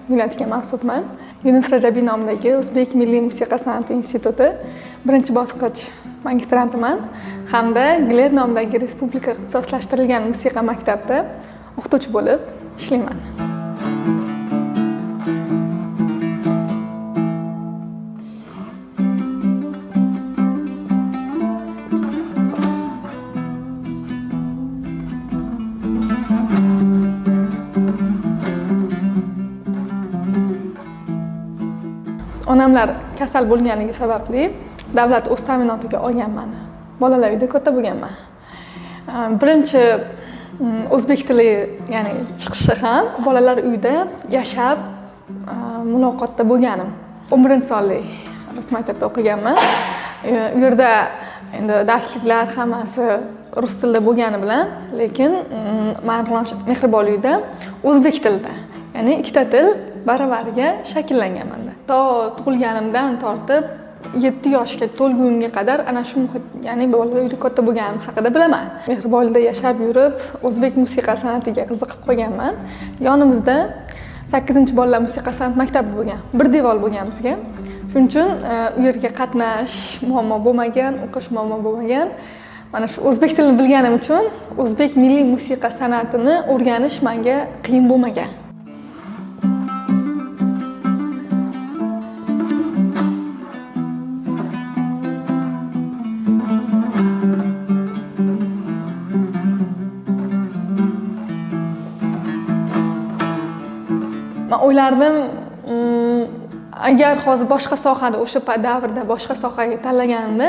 millatiga mansubman. Yunus Rajabiy nomidagi O'zbek milliy musiqa san'ati instituti birinchi bosqich magistrantiman hamda Gler nomidagi Respublika ixtisoslashtirilgan musiqa maktabida o'qituvchi bo'lib ishlayman. Onamlar kasal bo'lganligi sababli davlat o'z ta'minotiga olgan mani. Bolalar uyida katta bo'lganman. Birinchi o'zbek tili, ya'ni chiqishi ham bolalar uyida yashab muloqotda bo'lganim. 11-sonli rus maktabida o'qiganman. U yerda endi darsliklar hammasi rus tilida bo'lgani bilan, lekin Marg'ilon mehribonlik uyida o'zbek tilida, ya'ni ikkita til baravariga shakllangan menda. To tug'ilganimdan tortib 7 yoshga to'lgunimga qadar ana shu muhit, ya'ni bolalar uyida katta bo'lganim haqida bilaman. Mehribonlikda yashab yurib, o'zbek musiqa san'atiga qiziqib qolganman. Yonimizda 8-bolalar musiqa san'at maktabi bo'lgan. Bir devor bo'lgan bizga. Shuning uchun u yerga qatnash muammo bo'lmagan, o'qish muammo bo'lmagan. Mana shu o'zbek tilini bilganim uchun o'zbek milliy musiqa san'atini o'rganish menga qiyin bo'lmagan. Men o'ylardim, agar hozir boshqa sohada, o'sha davrda boshqa sohaga tanlaganimda,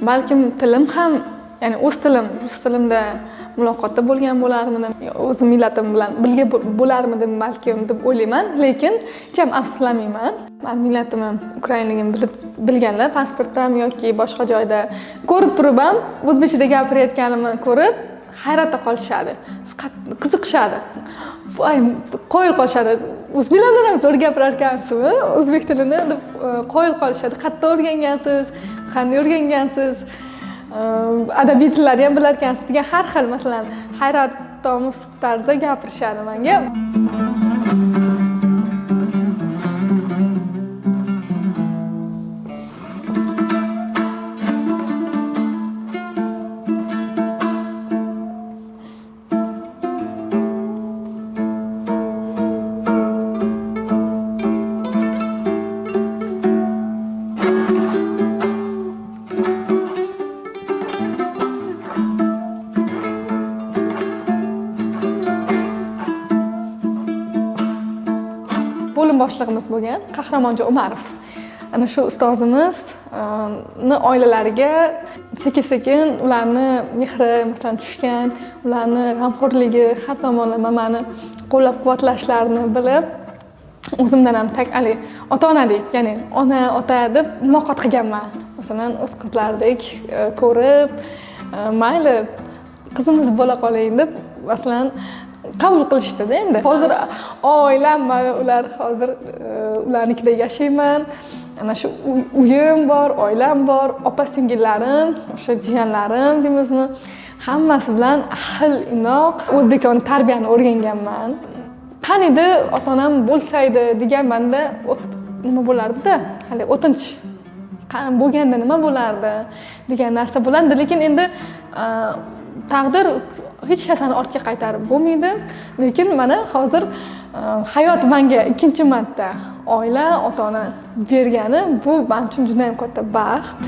balkim tilim ham, ya'ni o'z tilim, rus tilimda muloqotda bo'lgan bo'larmidim, o'z millatim bilan birga bo'larmidim balkim deb o'ylayman, lekin hech ham afsuslanmayman. Men millatimni ukrainligimni bilganlar pasportdan yoki boshqa joyda ko'rib turib ham o'zbekchada gapirayotganimni ko'rib hayratda qolishadi, qiziqishadi. Voy, qoyil qolishadi. O'zbeklar bilan ham zo'r gapirar ekansizmi o'zbek tilini deb qoyil qolishadi. Qayerda o'rgangansiz, qanday o'rgangansiz, adabiy tillarni ham bilar ekansiz degan har xil, masalan, hayratomuz tarzda gapirishadi menga. Bo'lim boshlig'imiz bo'lgan Qahramonjon Umarov. Ana shu ustozimizni oilalariga sekin-sekin ularni mehri, masalan, tushgan, ularni g'amxo'rligi, har tomonlama meni qo'llab-quvvatlashlarini bilib, o'zimdan ham ota-onadek, ya'ni ona, ota deb muloqot qilganman. Masalan, o'z qizlaridek ko'rib, mayli qizimiz bo'la qoling deb, masalan, qabul qilishdida endi. Hozir oilam, mana ular hozir ularnikida yashayman. Ana shu uyim bor, oilam bor, opa-singillarim, o'sha jiyanlarim deymizmi, hammasi bilan ahil inoq o'zbekona tarbiyani o'rganganman. Qaniydi ota-onam bo'lsaydi degan menda nima bo'lardi-da, hali o'tinch bo'lganda nima bo'lardi degan narsa bo'lardi, lekin endi taqdir hech narsani ortga qaytarib bo'lmaydi. Lekin mana hozir hayot menga ikkinchi marta oila, ota-ona bergani bu men uchun juda ham katta baxt.